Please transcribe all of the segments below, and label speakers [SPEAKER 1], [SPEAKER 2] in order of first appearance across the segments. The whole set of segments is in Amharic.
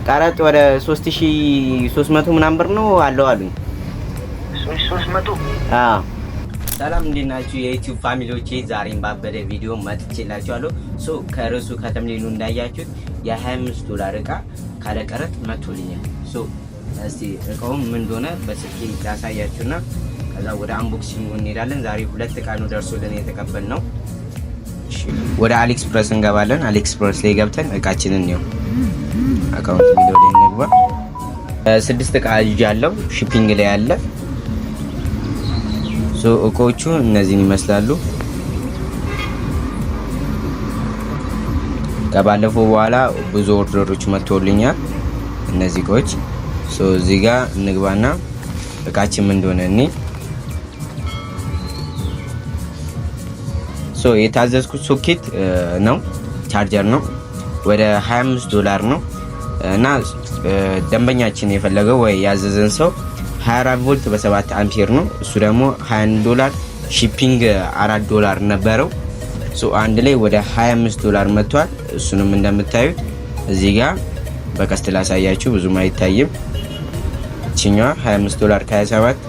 [SPEAKER 1] ቀረጥ ወደ 3300 ምናምን ብር ነው አለው አሉኝ።
[SPEAKER 2] 300።
[SPEAKER 1] አዎ። ሰላም፣ እንዴት ናችሁ የ YouTube family ዎቼ? ዛሬም ባበደ ቪዲዮ መጥቼላችኋለሁ። So ከርዕሱ ከ thumbnail ኡ እንዳያችሁት የ25 ዶላር እቃ ካለቀረጥ መጥቶልኛል። So እስቲ እቃውም ምን እንደሆነ በስልኬ ላሳያችሁና ከዛ ወደ unboxing እንሄዳለን። ዛሬ ሁለት እቃ ነው ደርሶልን የተቀበልነው። እሺ፣ ወደ AliExpress እንገባለን። AliExpress ላይ ገብተን እቃችንን ነው account የሚለው ላይ እንግባ። ስድስት እቃ ይዣለሁ፣ shipping ላይ ያለ። So እቃዎቹ እነዚህን ይመስላሉ። ከባለፈው በኋላ ብዙ order ኦች መጥቶልኛል። እነዚህ እቃዎች። So እዚህ ጋር እንግባና እቃችን ምን እንደሆነ እኔ so የታዘዝኩት ሶኬት ነው፣ ቻርጀር ነው። ወደ 25 ዶላር ነው እና ደንበኛችን የፈለገው ወይ ያዘዘን ሰው 24 ቮልት በ7 አምፔር ነው። እሱ ደግሞ 21 ዶላር፣ shipping 4 ዶላር ነበረው። So አንድ ላይ ወደ 25 ዶላር መጥቷል። እሱንም እንደምታዩት እዚህ ጋር በቀስት ላሳያችሁ፣ ብዙም አይታይም። ይችኛዋ 25 ዶላር ከ27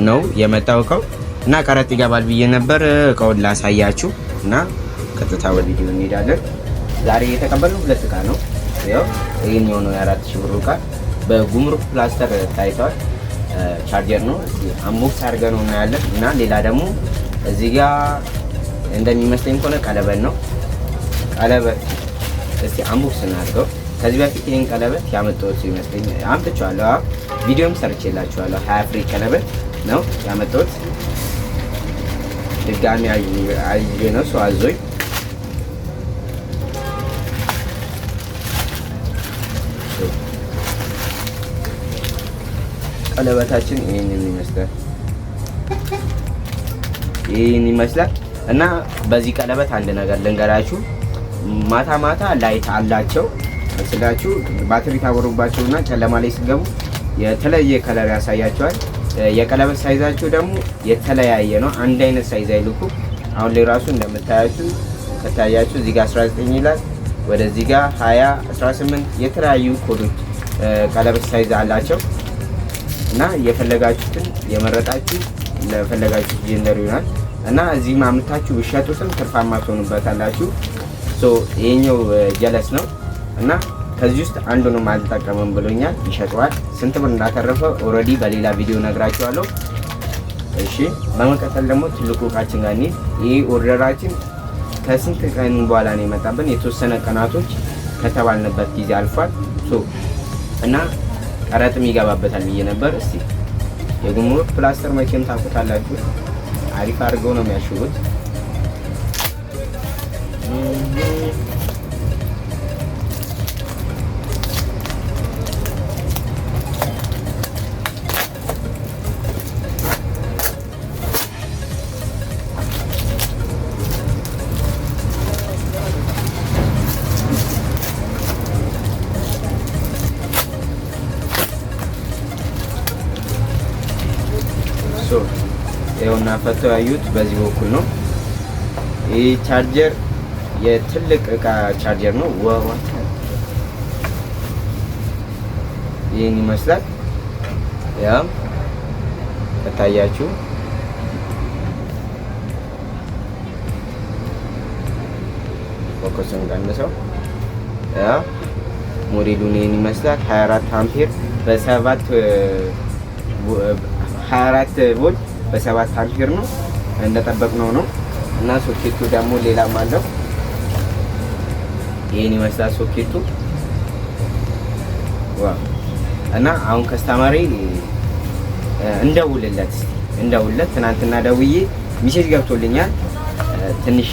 [SPEAKER 1] ነው የመጣው እቃው እና ቀረጥ ይገባል ብዬ ነበር። እቃውን ላሳያችሁ እና ቀጥታ ወደ ቪዲዮ እንሄዳለን። ዛሬ የተቀበልነው ሁለት እቃ ነው። ያው ይህን የሆነው የ4000 ብር እቃ በጉምሩክ ፕላስተር ታይቷል። ቻርጀር ነው። እስኪ unbox አድርገን ነው እናያለን። እና ሌላ ደግሞ እዚህ ጋር እንደሚመስለኝ ከሆነ ቀለበት ነው። ቀለበት እስቲ unbox እናድርገው። ከዚህ በፊት ይህን ቀለበት ያመጣሁት ይመስለኝ፣ አምጥቼዋለሁ። ቪዲዮም ሰርቼላችኋለሁ። 20 ፍሬ ቀለበት ነው ያመጣሁት። ድጋሚ አየ ነው፣ ሰው አዞኝ። ቀለበታችን ይህንን ይመስላል። ይህን ይመስላል እና በዚህ ቀለበት አንድ ነገር ልንገራችሁ። ማታ ማታ light አላቸው ስላችሁ ባትሪ ታበሩባቸውና ጨለማ ላይ ሲገቡ የተለየ color ያሳያቸዋል። የቀለበት size ኣቸው ደግሞ የተለያየ ነው። አንድ አይነት size አይልኩ። አሁን ላይ ራሱ እንደምታያችሁ ከታያችሁ እዚህ ጋር 19 ይላል፣ ወደዚህ ጋር 20፣ 18 የተለያዩ ኮዶች ቀለበት size አላቸው እና የፈለጋችሁትን የመረጣችሁ ለፈለጋችሁት gender ይሆናል እና እዚህ አምጥታችሁ ብትሸጡትም ትርፋማ ትሆኑበታላችሁ። So ይሄኛው ጀለስ ነው እና ከዚህ ውስጥ አንዱንም አልጠቀምም ብሎኛል። ይሸጠዋል። ስንት ብር እንዳተረፈ already በሌላ ቪዲዮ ነግራችኋለሁ። እሺ፣ በመቀጠል ደግሞ ትልቁ እቃችን ጋር እንሂድ። ይህ order ኣችን ከስንት ቀን በኋላ ነው የመጣብን? የተወሰነ ቀናቶች ከተባልንበት ጊዜ አልፏል። So እና ቀረጥም ይገባበታል ብዬ ነበር። እስቲ የጉምሩክ ፕላስተር መቼም ታውቁታላችሁ፣ አሪፍ አድርገው ነው የሚያሽጉት። ይኸውና ፈተው ያዩት በዚህ በኩል ነው። ይህ ቻርጀር የትልቅ እቃ ቻርጀር ነው። ይህን ይመስላል። ያም ከታያችሁ focus ኡን ቀንሰው ያ ሞዴሉን ይህን ይመስላል። 24 አምፔር በ7፣ 24 ቮልት በ7 አምፔር ነው፣ እንደጠበቅነው ነው እና ሶኬቱ ደግሞ ሌላም አለው። ይህን ይመስላል ሶኬቱ። Wow! እና አሁን customer ኤ እንደውልለት፣ እስቲ እንደውልለት። ትናንትና ደውዬ message ገብቶልኛል። ትንሽ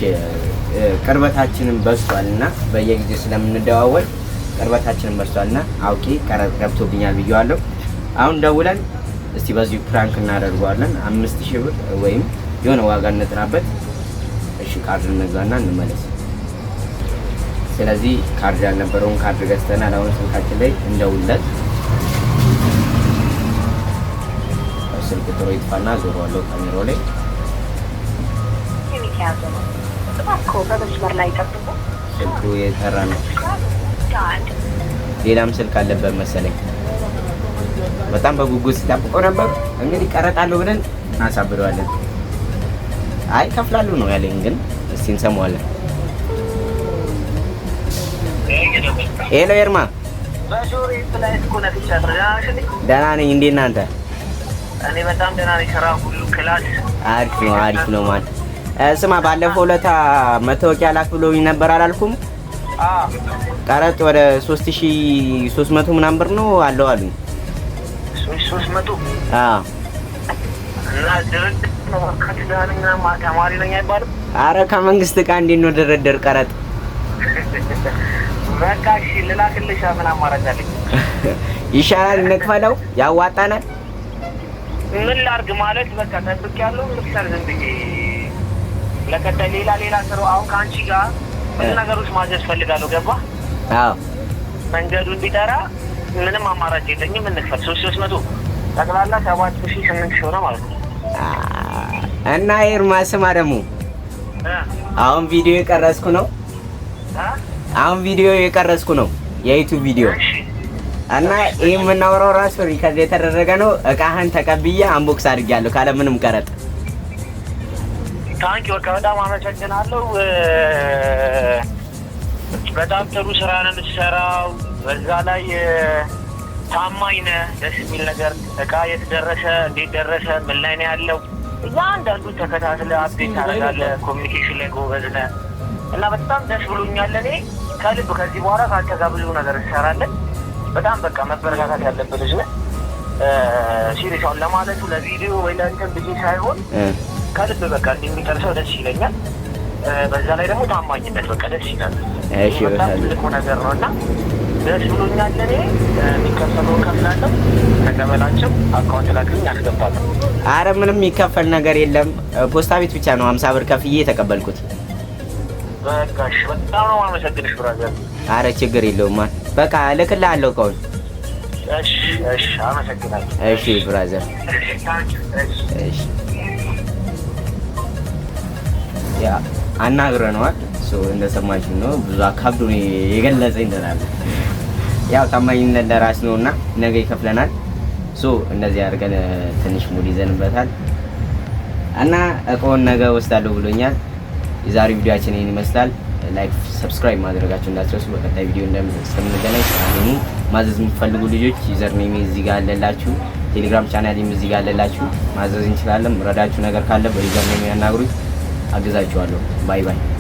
[SPEAKER 1] ቅርበታችንን በዝቷል እና በየጊዜው ስለምንደዋወል ቅርበታችንን በዝቷል እና አውቄ ቀረጥ ገብቶብኛል ብዬዋለሁ። አሁን ደውለን እስቲ በዚሁ prank እናደርገዋለን። 5000 ብር ወይም የሆነ ዋጋ እንጥራበት። እሺ፣ ካርድ እንግዛና እንመለስ። ስለዚህ ካርድ ያልነበረውን ካርድ ገዝተናል። አሁን ስልካችን ላይ እንደውለት። ስልክ ቁጥሩ ይጥፋና ዞረዋለሁ ካሜራው ላይ።
[SPEAKER 3] የተያዘ ነው። እባክዎ በመስመር ላይ ይጠብቁ።
[SPEAKER 1] ስልኩ የጠራ ነው።
[SPEAKER 3] Dialed.
[SPEAKER 1] ሌላም ስልክ አለበት መሰለኝ። በጣም በጉጉት ሲጠብቀው ነበር። እንግዲህ ቀረጣለሁ ብለን እናሳብደዋለን። አይ ከፍላሉ ነው ያለኝ፣ ግን እስቲ እንሰማዋለን። Hello ኤርማ፣ ደህና ነኝ። እንዴት እናንተ?
[SPEAKER 2] እኔ በጣም ደህና ነኝ። ስራ ሁሉ class
[SPEAKER 1] አሪፍ ነው፣ አሪፍ ነው። ማን ስማ፣ ባለፈው ለታ መታወቂያ ላክ ብሎኝ ነበር አላልኩም? ቀረጥ ወደ 3300 ምናምን ብር ነው አለው አሉኝ።
[SPEAKER 2] 300?
[SPEAKER 1] አዎ።
[SPEAKER 2] እና ድርድር ነው ከትዳርኛ ተማሪ ነኝ አይባልም።
[SPEAKER 1] አረ ከመንግስት ጋር እንዴት ነው ድርድር ቀረጥ?
[SPEAKER 2] በቃ እሺ ልላክልሽ፣ ምን አማራጭ አለኝ?
[SPEAKER 1] ይሻላል እንክፈለው፣ ያዋጣናል።
[SPEAKER 2] ምን ላድርግ ማለት በቃ ጠብቄያለሁ። ልክሰር ዝም ብዬ ለቀጣይ ሌላ ሌላ ስራው አሁን ከአንቺ ጋር ብዙ ነገሮች ማዘዝ ፈልጋለሁ። ገባ?
[SPEAKER 1] አዎ።
[SPEAKER 2] መንገዱ እንዲጠራ ምንም አማራጭ የለኝም። እንክፈል 3300 ጠቅላላ 7000 8000 ሆነ ማለት ነው።
[SPEAKER 1] እና ኤርማ ስማ ደግሞ አሁን ቪዲዮ የቀረጽኩ ነው። አሁን ቪዲዮ የቀረጽኩ ነው፣ የ YouTube ቪዲዮ እና ይህ የምናወራው ራሱ record የተደረገ ነው። እቃህን ተቀብዬ unbox አድርጌያለሁ ካለ ምንም ቀረጥ።
[SPEAKER 2] Thank you፣ በቃ በጣም አመሰግናለሁ። በጣም ጥሩ ስራ ነው የምትሰራው። በዛ ላይ ታማኝ ነህ። ደስ የሚል ነገር እቃ የት ደረሰ፣ እንዴት ደረሰ፣ ምን ላይ ነው ያለው እያንዳንዱ ተከታትለህ update ታደርጋለህ። Communication ላይ ጎበዝ ነህ እና በጣም ደስ ብሎኛል። እኔ ከልብ ከዚህ በኋላ ከአንተ ጋር ብዙ ነገር እንሰራለን። በጣም በቃ መበረታታት ያለበት ልጅ ነህ። Serious አሁን ለማለቱ ለቪዲዮ ወይ ለእንትን ብዬ ሳይሆን ከልብ በቃ እንዲህ የሚጠርሰው ደስ ይለኛል። በዛ ላይ ደግሞ ታማኝነት በቃ ደስ ይላል።
[SPEAKER 1] እሺ፣
[SPEAKER 2] በጣም ትልቁ ነገር ነው እና ደስ ብሎኛል። እኔ የሚከፈለውን ከፍላለሁ። ተቀበላቸው፣ account ላክልኝ፣ አስገባለሁ።
[SPEAKER 1] አረ ምንም የሚከፈል ነገር የለም። ፖስታ ቤት ብቻ ነው 50 ብር ከፍዬ የተቀበልኩት።
[SPEAKER 2] በቃ እሺ፣ በጣም ነው የማመሰግንሽ brother።
[SPEAKER 1] አረ ችግር የለውም። በቃ እልክልሃለሁ እቃውን።
[SPEAKER 2] እሺ፣ እሺ፣ አመሰግናለሁ።
[SPEAKER 1] እሺ brother።
[SPEAKER 2] እሺ።
[SPEAKER 1] እሺ፣ yeah አናግረነዋል። So እንደሰማችሁ ነው። ብዙ አካብዶ ነው የገለጸኝ ትላለህ። ያው ታማኝነት ለራስ ነውና ነገ ይከፍለናል። So እንደዚህ አድርገን ትንሽ mood ይዘንበታል እና እቃውን ነገ ወስዳለሁ ብሎኛል። የዛሬው ቪዲዮአችን ይህን ይመስላል። Like፣ subscribe ማድረጋችሁ እንዳትረሱ። በቀጣይ ቪዲዮ እስከምንገናኝ ሰላም ሁኑ። ማዘዝ የምትፈልጉ ልጆች username እዚህ ጋር አለላችሁ፣ ቴሌግራም ቻናሌም እዚህ ጋር አለላችሁ። ማዘዝ እንችላለን። ረዳችሁ ነገር ካለ በ username ያናግሩኝ፣ አግዛችኋለሁ። Bye bye።